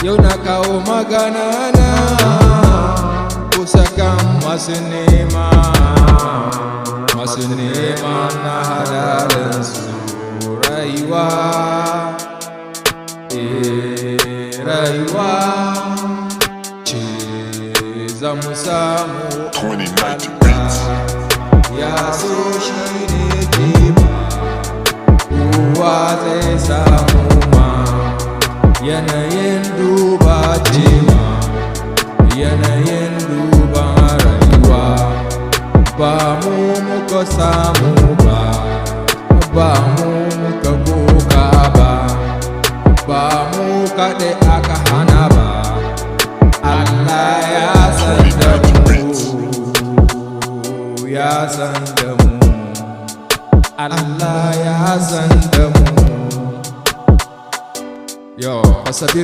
Yau na kawo magana na kusa kan masu nema, masu nema na hadarin su rayuwa. Eh, rayuwa ce za mu samu. 2090 Beats. Ya so shi ne ke ba kowa zai samu ma. Yanayin duba cewa yanayin duba rayuwa, ba mu muka samu ba, ba mu muka koka ba, ba mu kaɗai aka hana ba. Allah ya san da mu, ya san da mu, Allah ya san da mu. Yo, Asabir.